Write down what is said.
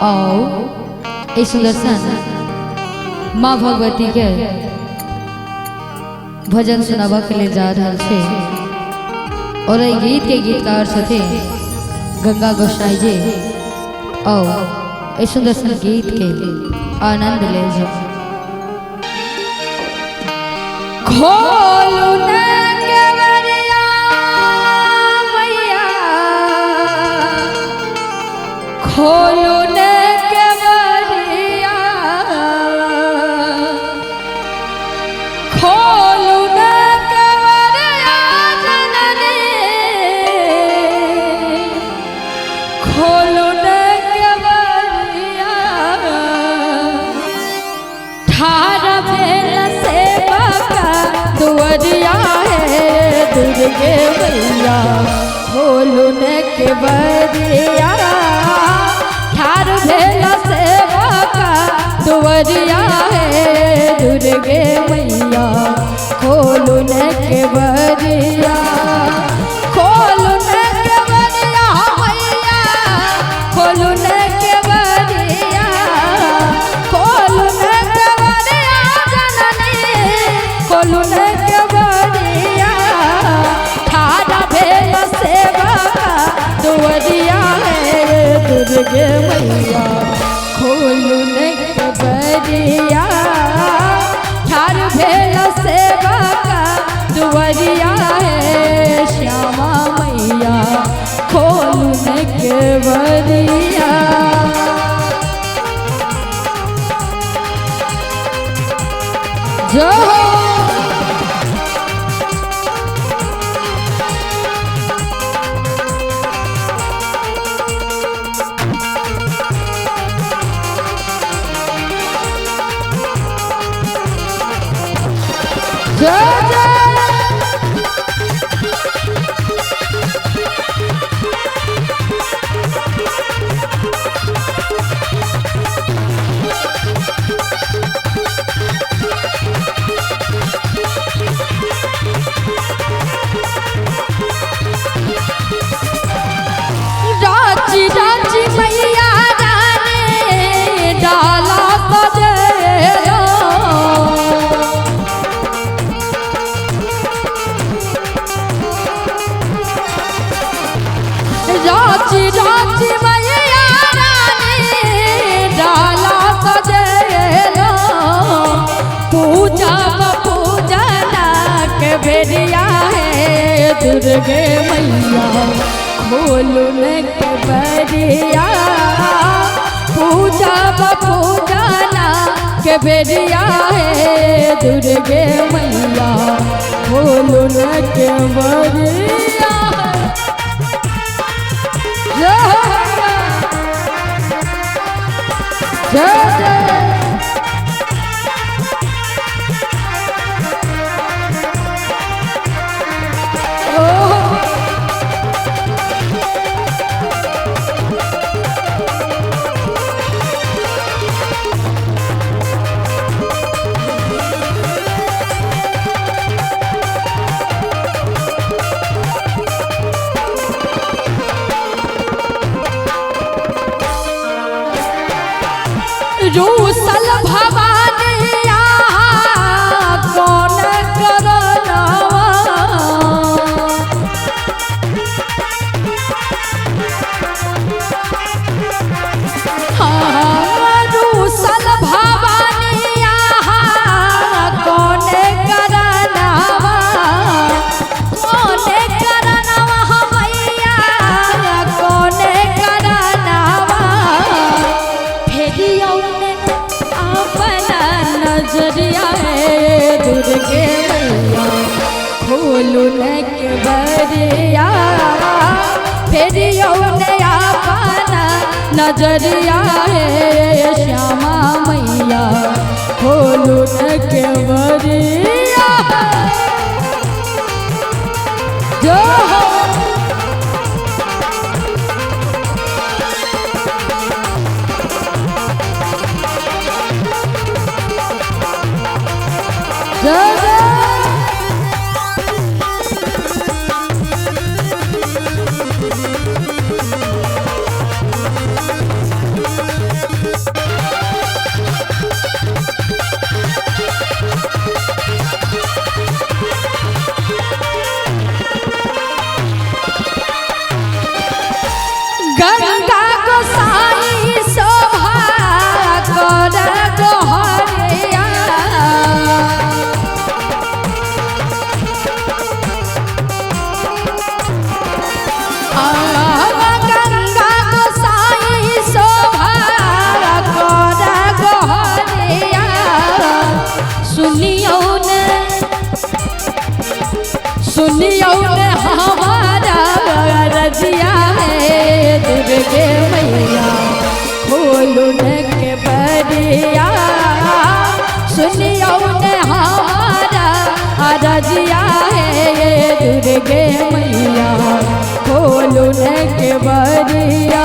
आओ एहि सुंदर सन माँ भगवती के भजन सुनाबऽ के लिए जा रहल छै और एहि गीत के गीतकार छथिन गंगा गोसाई जी। आओ एहि सुंदर सन गीत के आनंद ले जाओ। खोलू न केवड़िया मैया, खोलू न केवड़िया, खोलू न केवड़िया जननी, खोलू न केवड़िया। ठार भेल सेवक दुअरिया हे दुर्गे मैया, खोलू न केवड़िया। ठार भेल सेवक दुअरिया हे दुर्गे मैया, खोलू न केवड़िया। खोलू न केवड़िया मैया, खोलू न केवड़िया, खोलू न केवड़िया जननी, खोलू न केवड़िया। ठाढ़ भेल सेवक दुअरिया हे दुर्गे मैया, खोलू न केवड़िया। ठाढ़ भेल सेवक दुअरिया हे श्यामा मैया, खोलू न केवड़िया। जय हो। जय जय। राची राची मैया रानी डाला सजेलो, राची राची मैया रानी डाला सजेलो। पूजा पूजा के बेरिया है दुर्गे मैया, खोलू न केवड़िया। पूजा पूजा के बेरिया है दुर्गे मैया, खोलू न केवड़िया। जय जय जय। रूसल भवानिया कौन करनवा, हाँ, रूसल भवानिया कौन करनवा, कौन करनवा मैया, कौन करनवा। फेरियौ ने अपना नजरिया है दुर्गे मैया, खोलू न केवड़िया। फेरियौ ने अपना नजरिया है श्यामा मैया, खोलू न केवड़िया। जय हो। जय जय। दुर्गे मैया खोलू न के बरिया, सुनियो ने हमारा अरजिया है दुर्गे मैया खोलू न के बरिया।